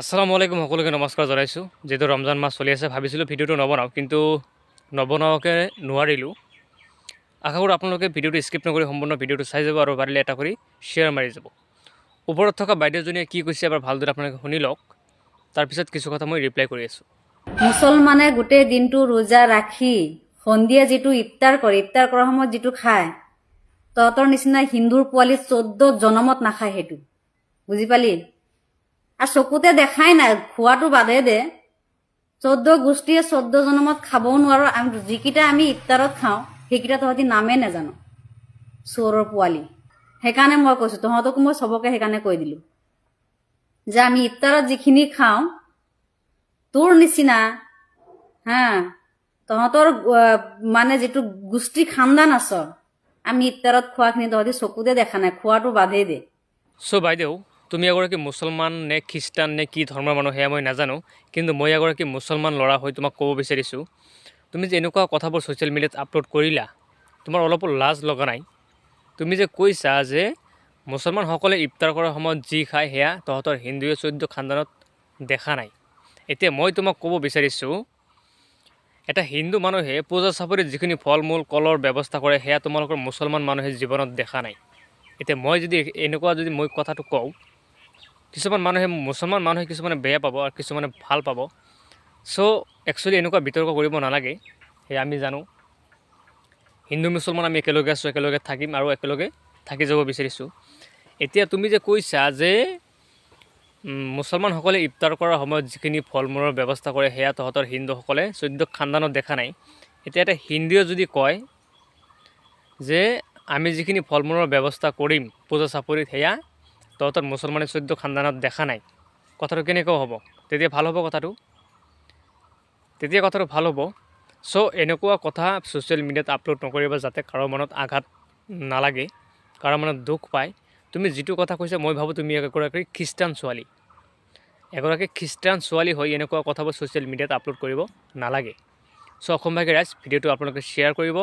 আসসালামু আলাইকুম, সকলোকে নমস্কাৰ জনাইছোঁ। যিহেতু ৰমজান মাহ চলি আছে, ভাবিছিলোঁ ভিডিঅ'টো নবনাওঁ, কিন্তু নবনোৱাকৈ নোৱাৰিলোঁ। আশা কৰোঁ আপোনালোকে ভিডিঅ'টো স্কিপ নকৰি সম্পূৰ্ণ ভিডিঅ'টো চাই যাব আৰু পাৰিলে এটা কৰি শ্বেয়াৰ মাৰি যাব। ওপৰত থকা বাইদেউজনীয়ে কি কৈছে, এবাৰ ভালদৰে আপোনালোকে শুনি লওক। তাৰপিছত কিছু কথা মই ৰিপ্লাই কৰি আছোঁ। মুছলমানে গোটেই দিনটো ৰোজা ৰাখি সন্ধিয়া যিটো ইফতাৰ কৰে, ইফতাৰ কৰাৰ সময়ত যিটো খায়, তহঁতৰ নিচিনা হিন্দুৰ পোৱালি 14 জনমত নাখায় সেইটো, বুজি পালি? আৰু চকুতে দেখাই নাই, খোৱাটো বাদে দে। 14 গোষ্ঠীয়ে 14 জনমত খাবও নোৱাৰো। আমি যিকেইটা আমি ইফতাৰত খাওঁ, সেইকেইটা তহঁতি নামেই নাজানো, চোৰৰ পোৱালি। সেইকাৰণে মই কৈছো তহঁতকো, মই চবকে সেইকাৰণে কৈ দিলো যে আমি ইফতাৰত যিখিনি খাওঁ, তোৰ নিচিনা হা তহঁতৰ মানে যিটো গোষ্ঠী খানদান আছ, আমি ইফতাৰত খোৱাখিনি তহঁতি চকুতে দেখা নাই, খোৱাটো বাদেই দে। চ' বাইদেউ, তুমি এগৰাকী মুছলমান নে খ্ৰীষ্টান নে কি ধৰ্মৰ মানুহ, সেয়া মই নাজানো। কিন্তু মই এগৰাকী মুছলমান ল'ৰা হৈ তোমাক ক'ব বিচাৰিছোঁ, তুমি যে এনেকুৱা কথাবোৰ ছ'চিয়েল মিডিয়াত আপলোড কৰিলা, তোমাৰ অলপো লাজ লগা নাই? তুমি যে কৈছা যে মুছলমানসকলে ইফতাৰ কৰাৰ সময়ত যি খায়, সেয়া তহঁতৰ হিন্দুৱে 14 খানদানত দেখা নাই। এতিয়া মই তোমাক ক'ব বিচাৰিছোঁ, এটা হিন্দু মানুহে পূজা চাপৰিত যিখিনি ফল মূল কলৰ ব্যৱস্থা কৰে, সেয়া তোমালোকৰ মুছলমান মানুহে জীৱনত দেখা নাই। এতিয়া মই যদি এনেকুৱা যদি মই কথাটো কওঁ, কিছুমান মানুহে, মুছলমান মানুহে কিছুমানে বেয়া পাব আৰু কিছুমানে ভাল পাব। চ' একচুৱেলি এনেকুৱা বিতৰ্ক কৰিব নালাগে, সেয়া আমি জানো। হিন্দু মুছলমান আমি একেলগে আছোঁ, একেলগে থাকিম আৰু একেলগে থাকি যাব বিচাৰিছোঁ। এতিয়া তুমি যে কৈছা যে মুছলমানসকলে ইফতাৰ কৰাৰ সময়ত যিখিনি ফল মূলৰ ব্যৱস্থা কৰে, সেয়া তহঁতৰ হিন্দুসকলে 14 খানদানত দেখা নাই। এতিয়া এটা হিন্দুৱে যদি কয় যে আমি যিখিনি ফল মূলৰ ব্যৱস্থা কৰিম পূজা চাপৰিত, সেয়া তহঁতৰ মুছলমানে 14 খানদানত দেখা নাই, কথাটো কেনেকুৱা হ'ব? তেতিয়া ভাল হ'ব কথাটো? তেতিয়া কথাটো ভাল হ'ব? চ' এনেকুৱা কথা ছ'চিয়েল মিডিয়াত আপলোড নকৰিবা, যাতে কাৰো মনত আঘাত নালাগে, কাৰো মনত দুখ পায়। তুমি যিটো কথা কৈছা, মই ভাবোঁ তুমি এগৰাকী খ্ৰীষ্টান ছোৱালী। এগৰাকী খ্ৰীষ্টান ছোৱালী হৈ এনেকুৱা কথাবোৰ ছ'চিয়েল মিডিয়াত আপলোড কৰিব নালাগে। চ' অসমবাসী ৰাইজ, ভিডিঅ'টো আপোনালোকে শ্বেয়াৰ কৰিব।